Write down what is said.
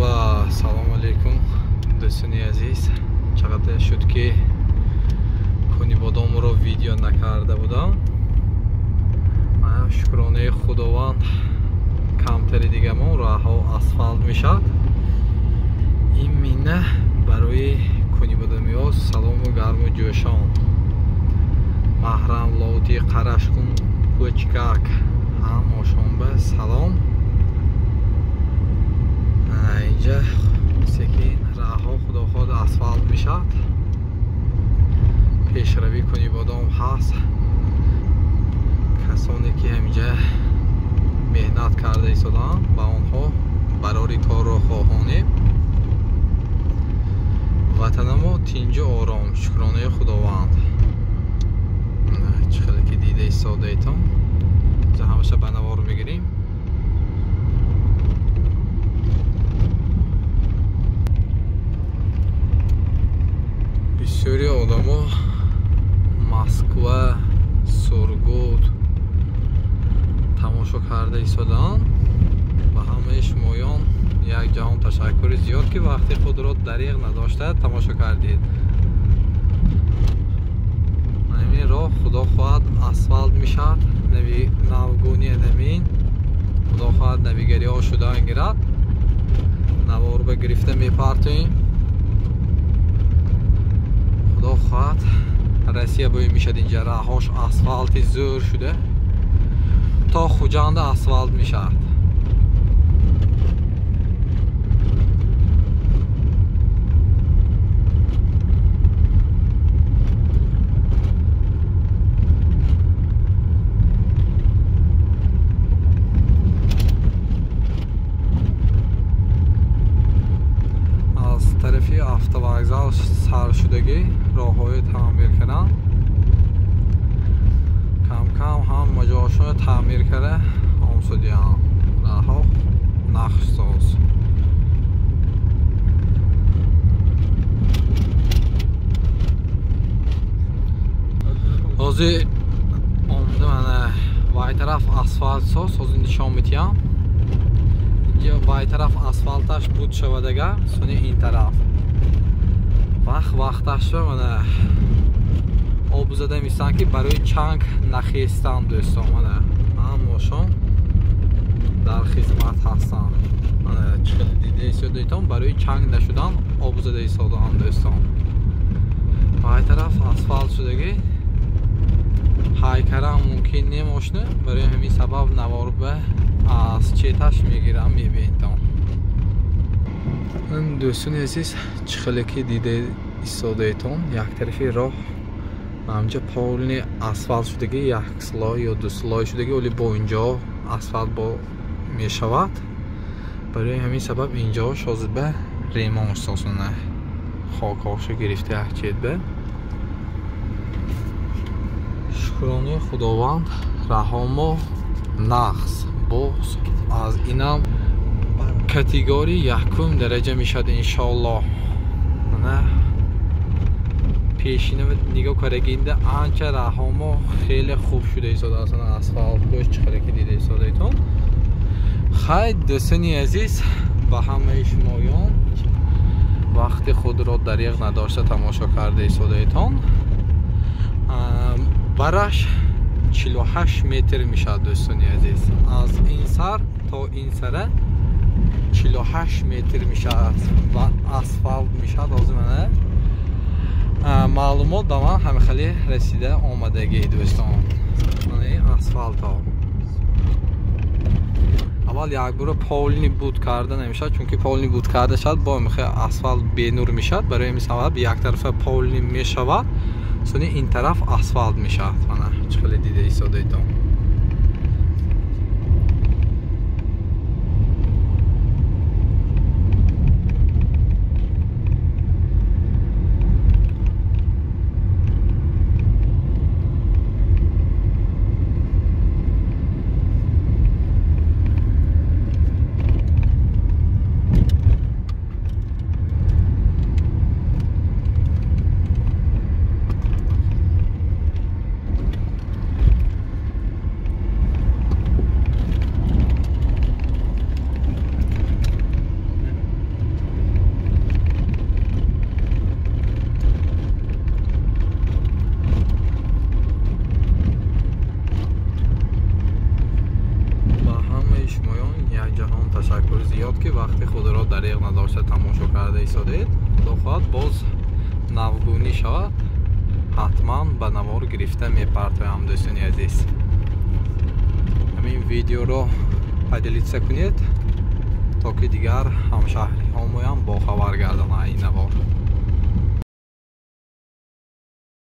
Марҳаба, салом алейкум дӯстони азиз. Чақадр шуд ки Конибодомро видео накарда будам. Шукронаи Худованд, камтари дигамон роҳҳо асфалт мешавад. Ин мина барои Конибодомиҳо салому гарму ҷӯшон. Маҳрам, Лоти, Қарашкун, Кӯчкак ҳамошонба салом. Инҷа секин роҳҳо худохоҳ асфалт мешавад. Пешравӣ Конибодом ҳаст. Касоне ки ҳаминҷа меҳнат карда истодаанд, ба онҳо барори корро хоҳонем. Ватанамо тинҷу ором, шукронаи Худованд. Чӣ хеле ки дида истодаетон, инҷа ҳамаша ба навор мегирем. Бисёри одамо Москва, Сургут тамошо карда истодаанд. Ба ҳамаи шумоён як ҷаҳон ташаккури зиёд, ки вақти худро дариғ надошта тамошо кардед. Ҳамин роҳ худо хоҳад асфалт мешавад, навгуни намин худо хоҳад навигариҳо шудан гирад. Наворба гирифта мепартоем. Худо хоҳад Россия бӯй мешад. Инҷа роҳҳош асфалти зӯр шуда, то Хуҷанда асфалт мешавад. Аз тарафи автовокзал саршудагӣ роҳҳои таъмир карданд. Кам-кам ҳама ҷошонро таъмир карда омсудиям. Роҳҳо нақшсоз. Ҳозир омада мана вай тараф асфалтсоз, ҳозир нишон медиҳам. Инҷа вай тараф асфалташ буд шавад агар, сони ин тараф. Вақт вақташро мана об зада мистанд, ки барои чанг нахестанд дӯстон. Мана ҳамошон дар хизмат ҳастанд. Мана чӣ хеле дида истодаетон, барои чанг нашудан об зада истодаанд дӯстон. Вай тараф асфалт шудагӣ, ҳайкарам мумкин немошна. Барои ҳамин сабаб наворба аз четаш мегирам, мебинтон. Дӯстони азиз, чӣ хеле ки дида истодаетон, як тарафи роҳ ҳамҷа полни асфалт шудагӣ, як слой ё ду слой шудагӣ, вале бо инҷо асфалт бо мешавад. Барои ҳамин сабаб инҷо шозиба ремонт созона, хокҳошо гирифта як четба. Шукронаи Худованд, раҳомо нағз боз аз инам категории якум дараҷа мешавад иншоаллоҳ. Мана пешина нигоҳ карагинда анча раҳомо хеле хуб шуда истодааст. Асфалтпӯш чӣ хеле ки дида истодаетон. Хай дӯстони азиз, ба ҳамаи шумоён вақти худро дариғ надошта тамошо карда истодаетон. Бараш 48 метр мешавад дӯстони азиз. Аз ин сар то ин сара 48 метр мешавад ва асфалт мешавад. Ҳозир мана маълумот ба ман ҳамихеле расида омадагӣ дӯстон. Мана ин асфалтҳо аввал якбора полни буд карда намешавад, чунки полни буд карда шавад бо ҳамихел асфалт бенур мешавад. Барои ҳамин сабаб як тарафа полни мешавад, сони ин тараф асфалт мешавад. Мана чӣ хеле дида истодаетон. дареғ надошта тамошо карда истодед. Худо хоҳад, боз навгунӣ шавад, ҳатман ба навор гирифта мепартоям. Дӯстони азиз, ҳамин видеоро поделиться кунед, то ки дигар ҳамшаҳриҳомоям бохабар гарданд ин навор.